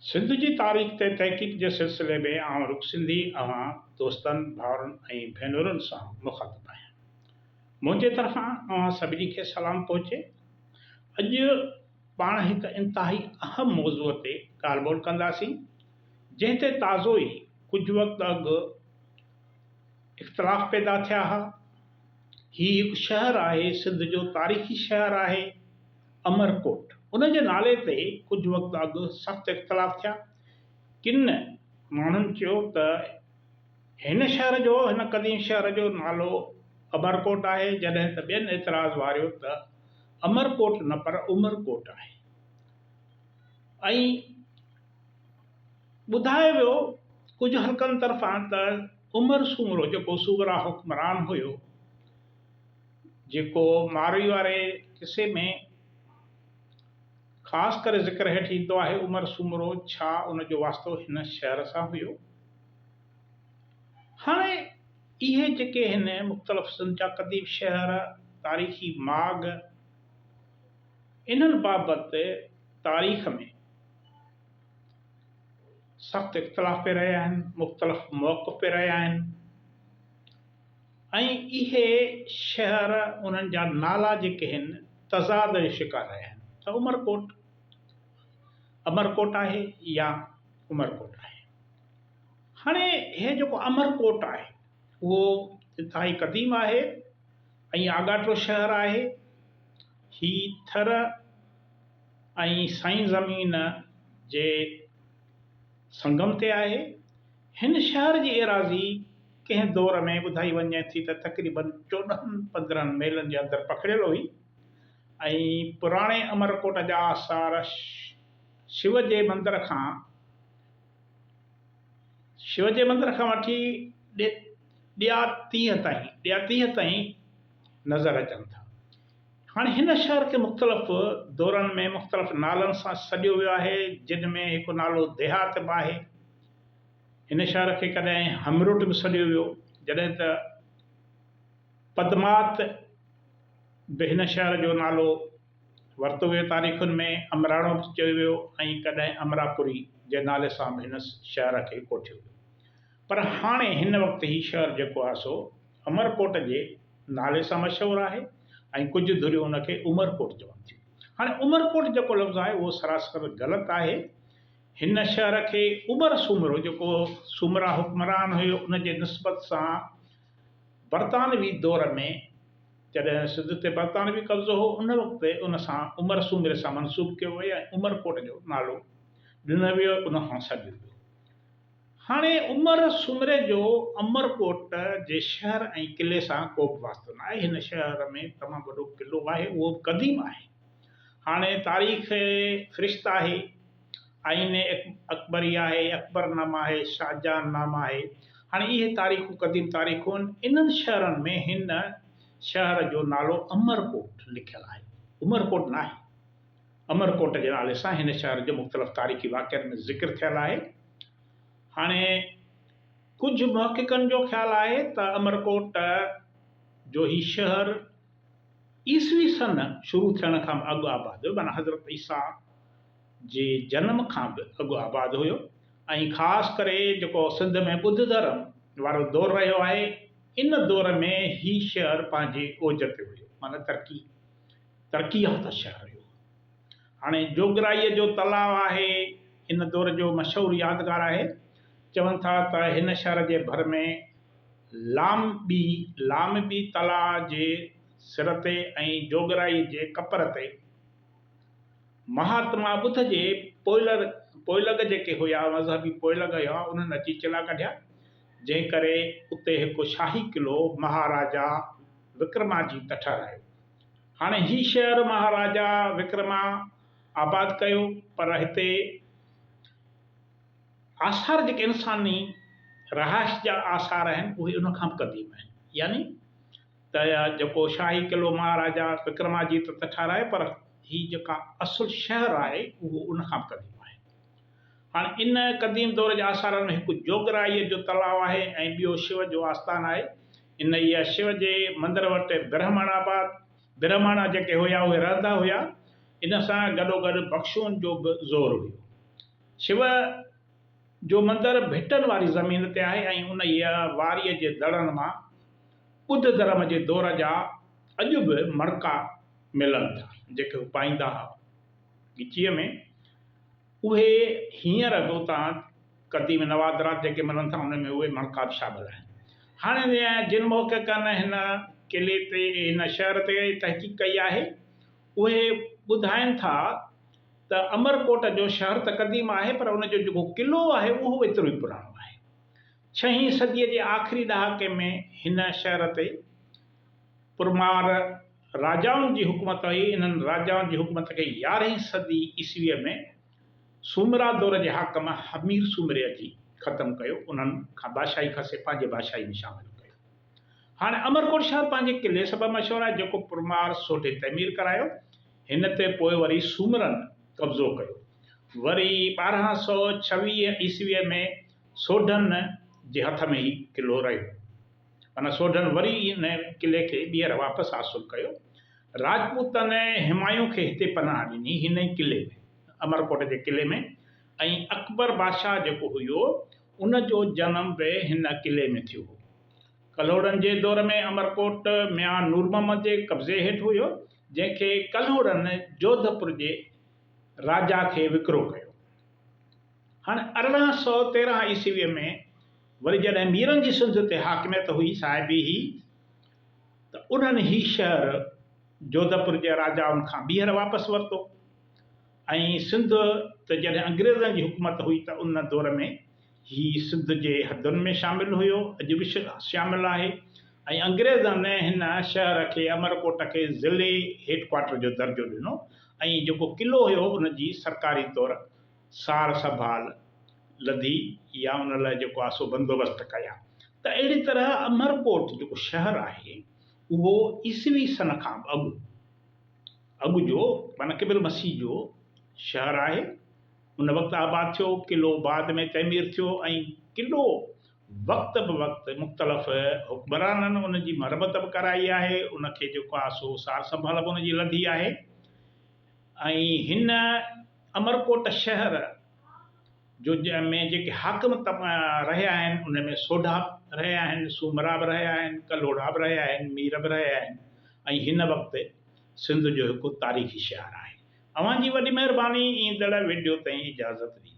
سنڌ جي تاريخ تي تحقيق جي سلسلي ۾ آئون رڪ سنڌي اوهان دوستن، ڀائرن ۽ ڀينرن سان مخاطب آهيان. منهنجي طرفان اوهان سڀني کي سلام پهچي. اڄ پاڻ هڪ انتهائي اهم موضوع تي ڳالهه ٻولهه ڪنداسين، جنهن تي تازو ئي ڪجهه وقت اڳ اختلاف پيدا ٿيا ها. هي هڪ شهر آهي، سنڌ جو تاريخي شهر آهي. امرڪوٽ، ان جي نالي تي ڪجهه وقت اڳ سخت اختلاف ٿيا. ڪن ماڻهن چيو ته هن شهر جو هن قديم شهر جو نالو امرڪوٽ آهي، جڏهن ته ٻين اعتراض واريو ته امرڪوٽ نه پر عمرڪوٽ آهي ۽ ٻڌايو ويو ڪجهه حلقن طرفان ته عمر سومرو جيڪو سومرا حڪمران هيو، جيڪو ماروي واري قصي ۾ خاص ڪري ذڪر هيٺ ايندو آهي، عمر سومرو ڇا ان جو واسطو هن شهر سان هيو؟ هاڻي اهي جيڪي هن مختلف سنڌ جا قديم شهر، تاريخي ماڳ، انهن بابت تاريخ ۾ سخت اختلاف پئي رهيا آهن، مختلف موقف پئي رهيا آهن. ۽ اهي شهر انهن جا نالا جيڪي هن تضاد جو شڪار رهيا آهن ته عمرڪوٽ امرڪوٽ آهي يا عمرڪوٽ آهي. هاڻي هي جيڪو امرڪوٽ آهي اهو انتهائي قديم آهي ۽ آڳاٽو شهر آهي. هي ٿر ۽ سائين زمين جي سنگم تي آهي. هن شهر جي ايراضي ڪنهن دور ۾ ٻڌائي وڃي ٿي ته تقريباً 14 15 ميلن جي اندر پکڙيل هئي ۽ پراڻي امرڪوٽ جا آثار شو جي مندر کان شو جي مندر کان وٺي ڏياتيهه تائين ڏياتيهه تائين نظر اچن ٿا. هاڻي هن شهر کي مختلف دورن ۾ مختلف نالن سان سڏيو ويو آهي، جن ۾ هڪ نالو ديهات به آهي. هن شهر کي ڪڏهن همروٽ به سڏيو ويو، جڏهن ته پدمات به هن شهر جو نالو ورتو ويو تاريخن ۾ امراڻو به چيو ويو ۽ ڪڏهن امراپوري جي نالي سان به هن شهر کي ڪوٺيو ويو. پر هاڻي هن وقت هي شهر جيڪو آهي سو امرڪوٽ جي نالي سان مشهور آهي ۽ ڪجهه ڌريون ان کي عمرڪوٽ چون ٿيون. هاڻي عمرڪوٽ جيڪو لفظ آهي اهو سراسر غلط آهي. هن شهر کي عمر سومرو جيڪو سومرا حڪمران هيو ان جي نسبت سان برطانوي دور ۾ جڏهن سنڌ تي برطانوي قبضو هو ان وقت ان سان عمر سومري سان منسوب ڪيو ويو ۽ عمرڪوٽ جو نالو ڏنو ويو ان کان سڏيو ويو. هاڻي عمر سومري جو عمرڪوٽ جي شهر ۽ قلعي سان ڪو به واسطو نه آهي. هن شهر ۾ تمام وڏو قلعو آهي، اهو به قديم آهي. هاڻي تاريخ فرشته آهي، آئين اڪبري آهي، اڪبر نامه آهي، شاهجهان نامه آهي. هاڻي اهي تاريخون قديم تاريخون آهن. انهن شهرن ۾ هن شهر جو نالو عمرڪوٽ لکيل آهي، عمرڪوٽ ناهي. امرڪوٽ جي نالي سان هن شهر جو مختلف تاريخي واقعن ۾ ذڪر ٿيل آهي. هاڻي ڪجهه محققن جو خيال آهي ته امرڪوٽ جو هي شهر عيسوي سن شروع ٿيڻ کان به اڳ آباد هيو معنيٰ حضرت عيسيٰ جي جنم کان به اڳ آباد هيو ۽ خاص ڪري جيڪو سنڌ ۾ ٻڌ ڌرم وارو دور رهيو آهي ان دور ۾ هي شهر پنهنجي اوج تي هيو معنيٰ ترقي ترقي يافته شهر هيو. هاڻي جوڳرائيء جو تلاء آهي، ان دور جو مشهور يادگار آهي. چون ٿا ته هن شهر جي ڀر ۾ لامٻي، لامٻي تلاء جي سر تي ۽ جوڳرائيء جي ڪپر تي مهاتما ٻڌ جي پوئلڳ، پوئلڳ جيڪي هيا، مذهبي پوئلڳ هيا، انهن اچي چلا ڪڍيا، جنهن ڪري اتي هڪ شاهي قلعو مهاراجا وڪرماجيت ٺهرايو. هاڻي هي شهر مهاراجا وڪرما آباد ڪيو پر هتي آثار جيڪي انساني رهائش جا آثار آهن اهي ان کان به قديم آهن يعني ته جيڪو شاهي قلعو مهاراجا وڪرماجيت ته ٺهرايو پر هي جيڪا اصل شهر آهي اهو ان کان به قديم آهي. هاڻي ان قديم دور جي آثارن ۾ هڪ جوڳرائيء جو تلاء آهي ۽ ٻيو شو جو آستان آهي. انهيء شو جي مندر وٽ برهمڻ آباد، برهمڻ جيڪي هيا اهي رهندا هيا. ان سان گڏوگڏ ڀڪشوئن جو به زور هيو. شو جو مندر ڀٽن واري زمين تي آهي ۽ انهيء واريء جي دڙن مان ٻڌ ڌرم جي دور جا اڄ به مڻڪا ملن ٿا، جيڪي هو پائيندا ها. ڳچيء ۾ اهي هينئر به اتان قديم نوادرات جيڪي ملن ٿا، انهن ۾ اهي مڻڪا به شامل آهن. هاڻي جن محققن هن قلعي تي، هن شهر تي تحقيق ڪئي آهي، اهي ٻڌائين ٿا ته امرڪوٽ جو شهر ته قديم آهي پر ان جو جيڪو قلعو آهي اهو ايترو ئي پراڻو آهي. ڇهين صديء جي آخري ڏهاڪي ۾ هن شهر تي پرمار راجائن جي حڪومت هئي. انهن راجائن جي حڪومت کي يارهين صدي عيسويء ۾ سومرا دور جي حاڪم همير سومري اچي ختم ڪيو. انهن کان بادشاهي کسي پنهنجي بادشاهي ۾ شامل ڪيو. هاڻي امرڪوٽ شهر پنهنجي قلعي سبب مشهور آهي، جيڪو پرمار سوڍي تعمير ڪرايو. هن تي پوء وري سومرن قبضو ڪيو. وري 1226 عيسويء ۾ سوڍن جي هٿ ۾ هي قلعو رهيو. معنيٰ سوڍن وري ان قلعي کي ٻيهر واپس حاصل ڪيو. راجپوتن همايون کي هتي پناهه ڏني، هن ئي قلعي ۾، امرڪوٽ جي قلعي ۾، ۽ اڪبر بادشاهه جيڪو هيو، ان جو جنم به هن قلعي ۾ ٿيو هو. ڪلهوڙن جي دور ۾ امرڪوٽ ميان نور محمد جي قبضي هيٺ هيو، جنهن کي ڪلهوڙن جوڌپور جي راجا کي وڪرو ڪيو. هاڻي 1813 عيسويء ۾ وري جڏهن ميرن جي سنڌ تي حاڪميت هئي صاحبي هئي ته انهن هي شهر جوڌپور جي راجائن کان ٻيهر واپس ورتو ۽ سنڌ تي جڏهن انگريزن جي حڪومت هئي ته ان دور ۾ هي سنڌ جي حدن ۾ شامل هيو، اڄ به شامل آهي ۽ انگريزن هن شهر کي امرڪوٽ کي ضلعي هيڊ ڪوارٽر جو درجو ڏنو ۽ جيڪو قلعو هيو ان جي سرڪاري طور سار سنڀال لڌي يا ان لاء جيڪو آهي سو بندوبست ڪيا ته اهڙي طرح امرڪوٽ جيڪو شهر آهي اهو عيسوي سن کان به اڳ اڳ جو معنيٰ قبل مسيح جو شهر آهي. ان وقت آباد ٿيو، قلعو بعد ۾ تعمير ٿيو ۽ قلعو وقت به وقت مختلف حڪمرانن ان جي مرمت به ڪرائي آهي، ان کي جيڪو آهي سو سار سنڀال به ان جي لڌي آهي ۽ هن امرڪوٽ شهر جو جنهن ۾ جيڪي حاڪم رهيا آهن ان ۾ سوڍا به رهيا آهن، سومرا به رهيا آهن، ڪلهوڙا به رهيا آهن، مير به رهيا آهن ۽ هن وقت سنڌ جو هڪ تاريخي شهر آهي. اوهان جي وڏي مهرباني ايندڙ وڊيو تائين اجازت ڏيندا.